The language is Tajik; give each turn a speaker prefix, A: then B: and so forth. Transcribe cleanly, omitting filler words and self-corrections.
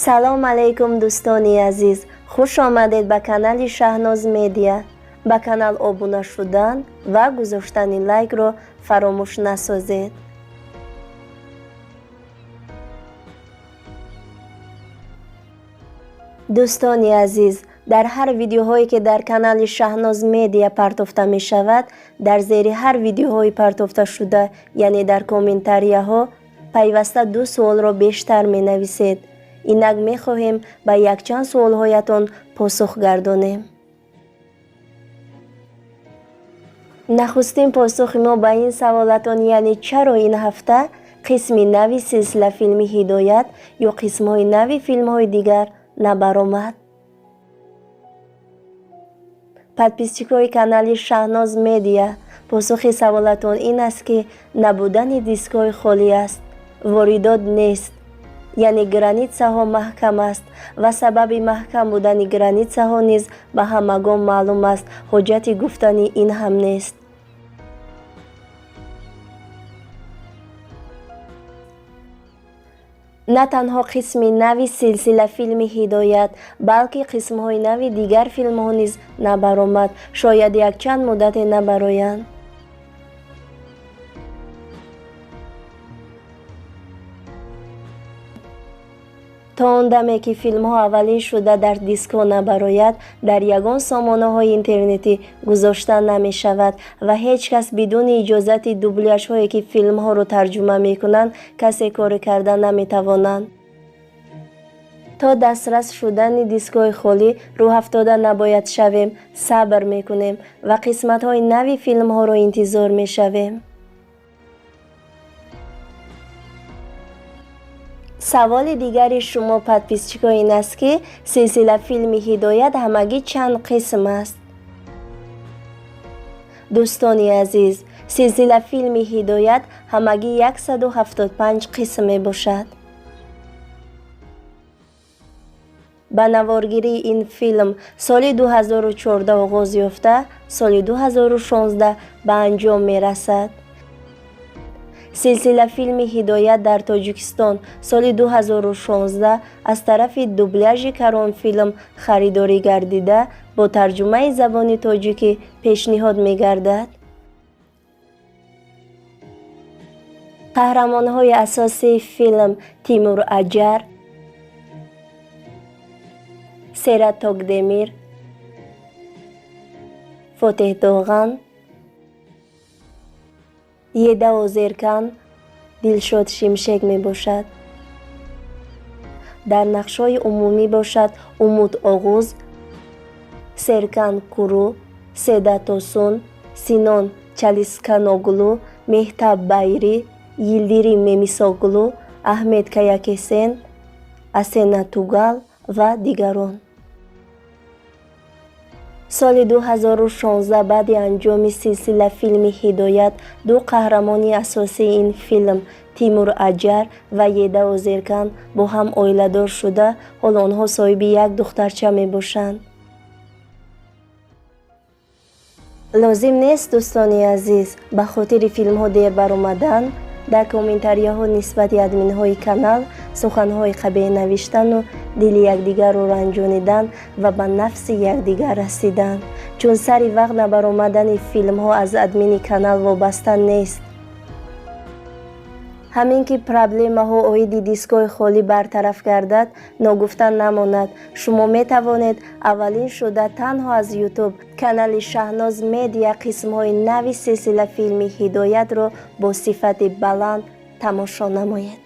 A: Салом алейкум, дӯстони азиз! Хуш омадед ба канали Шаҳноз Медиа. Ба канал обуна шудан ва гузоштани лайкро фаромӯш насозед. Дӯстони азиз, дар ҳар видеоҳое ки дар канали Шаҳноз Медиа партофта мешавад, дар зери ҳар видеоҳои партофташуда, яъне дар комментарияҳо, пайваста ду суолро бештар менависед. Инак мехоҳем ба якчанд суолҳоятон посух гардонем. Нахустин посухи мо ба ин саволатон, яъне чаро ин ҳафта қисми нави силсилафилми Ҳидоят ё қисмҳои нави филмҳои дигар набаромад. Подписчикҳои канали Шаҳноз Медиа, посухи саволатон ин аст, ки набудани дискҳои холӣ аст, воридот нест, яъне границаҳо маҳкам аст ва сабаби маҳкам будани границаҳо низ ба ҳамагон маълум аст, ҳоҷати гуфтани ин ҳам нест. На танҳо қисми нави силсилафилми Ҳидоят, балки қисмҳои нави дигар филмҳо низ набаромад, шояд якчанд муддате набароянд. То он даме ки филмҳо аввалин шуда дар дискҳо набарояд, дар ягон сомонаҳои интернетӣ гузошта намешавад ва ҳеҷ кас бидуни иҷозати дубляжҳое, ки филмҳоро тарҷума мекунанд, касе коре карда наметавонанд. То дастрас шудани дискҳои холӣ рӯҳафтода набояд шавем, сабр мекунем ва қисматҳои нави филмҳоро интизор мешавем. Саволи дигари шумо, подписчикҳо, ин аст, ки силсилафилми Ҳидоят ҳамагӣ чанд қисм аст? Дӯстони азиз, силсилафилми Ҳидоят ҳамагӣ 175 қисм мебошад. Ба наворгирии ин филм соли 2014 оғоз ёфта, соли 2016 ба анҷом мерасад. Силсилафилми Ҳидоят дар Тоҷикистон соли 2016 аз тарафи дубляжи Каронфилм харидорӣ гардида, бо тарҷумаи забони тоҷикӣ пешниҳод мегардад. Қаҳрамонҳои асосии филм Тимур Аҷар, Серат Токдемир, Фотеҳ Доған, Еда Озеркан, Дилшод Шимшек мебошад. Дар нақшҳои умумӣ бошад Умуд Оғуз, Серкан Куру, Седа Тосун, Синон Чалисканоглу, Меҳтаб Байрӣ, Йилдирим Мемисоглу, Аҳмед Каякесен, Асена Тугал ва дигарон. Соли 2016 баъди анҷоми силсилафилми Ҳидоят ду қаҳрамони асосии ин филм Тимур Аҷар ва Еда Озеркан бо ҳам оиладор шуда, ҳоло онҳо соҳиби як духтарча мебошанд. Лозим нест, дӯстони азиз, ба хотири филмҳо дер баромадан дар комментарияҳо нисбати админҳои канал суханҳои қабеҳ навиштану дили якдигарро ранҷонидан ва ба нафси якдигар расидан, чун сари вақт набаромадани филмҳо аз админи канал вобаста нест. Ҳамин ки проблемаҳо оиди дискҳои холӣ бартараф гардад, ногуфта намонад, шумо метавонед аввалин шуда танҳо аз Ютуб канали Шаҳноз Медиа қисмҳои нави силсилафилми Ҳидоятро бо сифати баланд тамошо намоед.